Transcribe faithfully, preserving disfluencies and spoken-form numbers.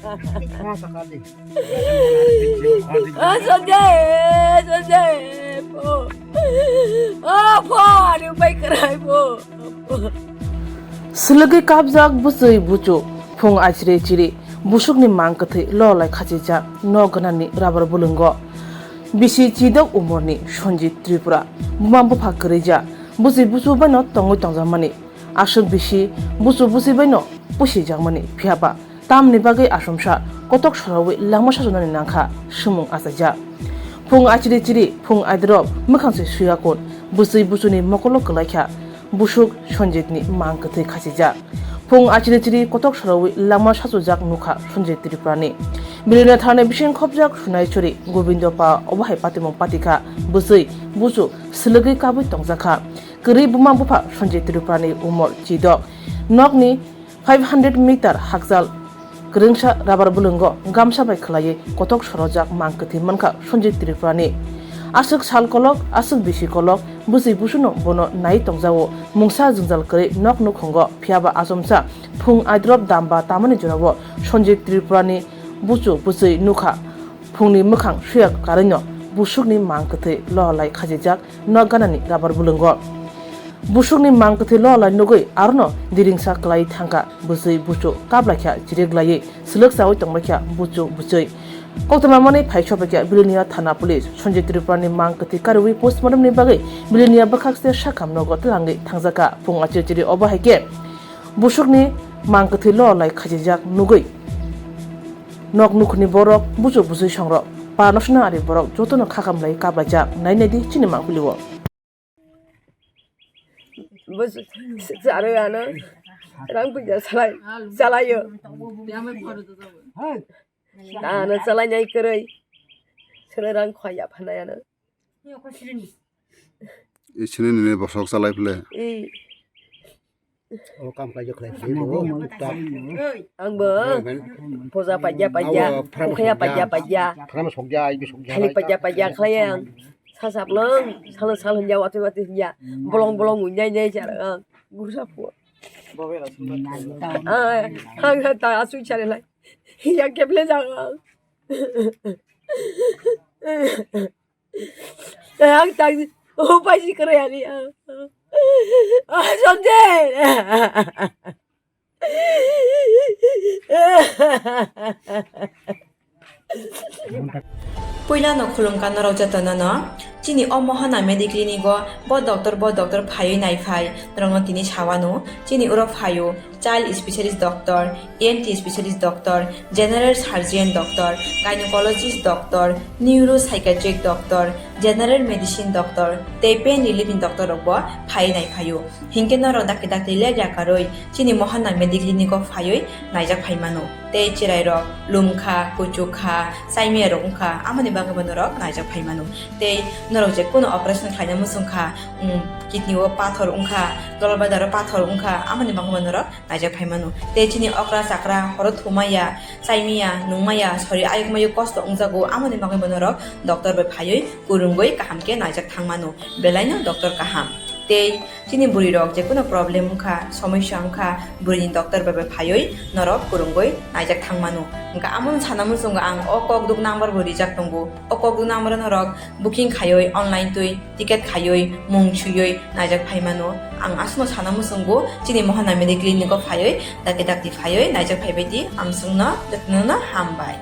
Ah, Sanjay, Sanjay, po. Ah, po, ani bai karai po. Siligi kapjak bwswi buchu phung achiri chiri busukni mang kwthwi lolai khachijak nok ganani rabar bulwngo. Bisi chidok umorni Sanjit Tripura buma bupha kwrwija bwswi buchu baino tongwi tongjakmani. Aswk bisi buchu bwswi baino pusijakmani phiyaba tamni bagwi asomsa kotok sorowi langma sachunani nangkha swmung achaijak. Phung achiri chiri phung aidrop mwkhang se suya kun bwswi buchuni mokolo kwlaikha busuk Sanjitni mang kwthwi khachijak. Phung achiri chiri kotok sorowi langma sachujak nukha Sanjit Tripurani. Bilino thani bising khopjak sunai churi Gobindo pa obo hai patimung patikha bwswi buchu siligi kabwi tongjakha. Kwrwi buma bupha Sanjit Tripurani umor chidok. Nokni five hundred meter hakjal kwrwngsa rabar bulwngo gamsa bai khwlaiwi kotok sorojak mang kwthwi mankha Sanjit Tripurani. Aswk sal kolok, aswk bisi kolok, bwswi busuno bono nai tongjago, mungsa jwngjal kwrwi nok nukhungo, phiyaba achomsa phung aidrop damba tamani jorao Sanjit Tripurani buchu bwswi nukha. Phungni mwkhang suya karwino busukni mang kwthwi lolai khachijak nok ganani rabar bulwngo. Busukni mang kwthwi lolai nugwi arono diringsa kwlai thangkha bwswi buchu kaplaikha chiriklaiwi swlwk chawi tongbaikha buchu bwchwi. Koktwma manwi phai sobaikha Bilonia thana police. Sanjit Tripurani mang kwthwi karwi postmortemni bagwi Bilonia bwkhakse sakham nogo twlangwi thangjakha. Phung achiri chiri obo hai khe busukni mang kwthwi lolai khachijak nugwi nok nukhuni borok, buchuk bwswi songrok, para nosna ari borok jotono khakamlai kaplaijak. Nai nai di chini mangpili o. Bus charo ano rang puja salai, salayo. Ano salai nai kwrwi. Sere rang khwaya phanai ano. Isini nini bosok salai phle. I. O kam khlai khlai. Ang bo. Poja paja paja. Awa, pram Ukhaya sokja. Paja paja. Pram sokja, ibi sokja. Khali paja paja khlai ang. Sasap lang, salo salo ya wati wati ya. Bolong bolong unyai nyai jar ang. Gusa po. Ah, hang ta asu chare lai. Ya keple jang ang. Ang tak upai si kare ani. Ah, Sanjay. Puila no khulumkha norok joto no no. Chini o Mohana Mediclinic o bo doctor bo doctor phaiwi naiphai norok no tini sawano. Chini uro phaio child specialist doctor, E N T specialist doctor, general surgeon doctor, gynecologist doctor, neuropsychiatric doctor, general medicine doctor tei pain relief ni doctor rok bo phaiwi naiphaio. Hinkhe norok dakti dakti leg yakarwi chini Mohana Mediclinic o phaiwi naijak phaimano. Tei chwrairok lumkha, kuchukha, saimiyarok wngkha, amoni bagwibo norok naijak phaimano. Tei norok je kuno operation khlaina muchungkha, um, kidney o pathor wngkha, dolbadaro pathor wngkha, amoni bagwibo norok naijak phaimano. Tei chini okra chakra horo thumaya, saimiya, nungmaya, sori ayukmayo kosto wngjago, amoni bagwibo norok doctor bai phaiwi kwrwngwi kaham khe naijak thangmano. Belaino doctor kaham. Tei chini bwrwi rok je kuno problem wngkha, somosya wngkha, bwrwini doctor bai bai phaiwi norok kwrwngwi naijak thangmano. Hwnkha amo sana muchungo ang o kok duk number bo rijak tongo. O kok duk number o norok booking khaiwi online twi ticket khaiwi mung swiwi naijak phaimano. Ang aswkno sana muchungo chini Mohana Mediclinic o phaiwi dakti dakti phaiwi naijak phaibai di, ang chwngno jotono hambai.